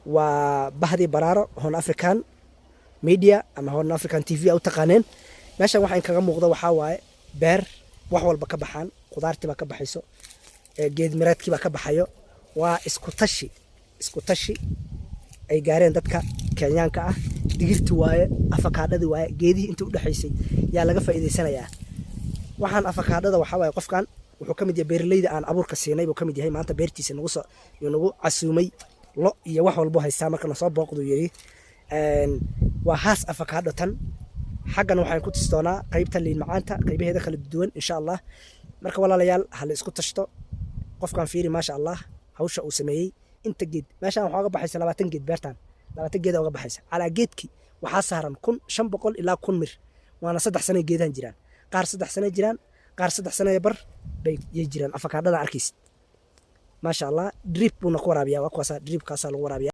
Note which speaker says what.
Speaker 1: Waa bahdii Baraaro, Horn African Media ama Horn African TV a u taqaaneen. Meeshan waxaa inkaga muuqda waxaa waaye beer wax walba ka baxaan. Khudaartii baa ka baxayso, geed mireedkii baa ka baxayo. Waa isku tashi, isku tashi ay gaareen dadka Kenyaanka ah. Digirti waaye, afakaadhadii waaye, geedihii intii udhexaysay yaa laga faa'iidaysanayaa. Waxaan afakaadhada waxaa waaye, qofkan wuxuu ka mid yahay beeraleyda aan abuurka siinay buu ka mid yahay. Maanta beertiisa nagu soo nagu casuumay. Lo iyo wax walbo haystaa. Marka nasoo booqduu yidhi. Waa haas afakaadho tan. Xaggan waxaan ku tusi doonaa qaybta liin macaanta, qaybaheeda kala duwan, insha Allah. Marka walaalayaal, ha la isku tashto. Qofkan fiiri, maasha Allah, hawsha uu sameeyey. Inta geed meeshaan waxaa oga baxaysa 20 geed. Beertan 20 geed oga baxaysa. Calaa geedki waxaa saaran 1500 ilaa 1000 mir. Waana 3 sano geedahan jiraan. Qaar 3 sano jiraan, qaar 3 sano bar bay yay jiraan. Afakaadhada arkaysid, maasha Allah, drip buuna ku waraabiyaa. Waa kuwaasa, dripkaasaa lagu waraabiyaa.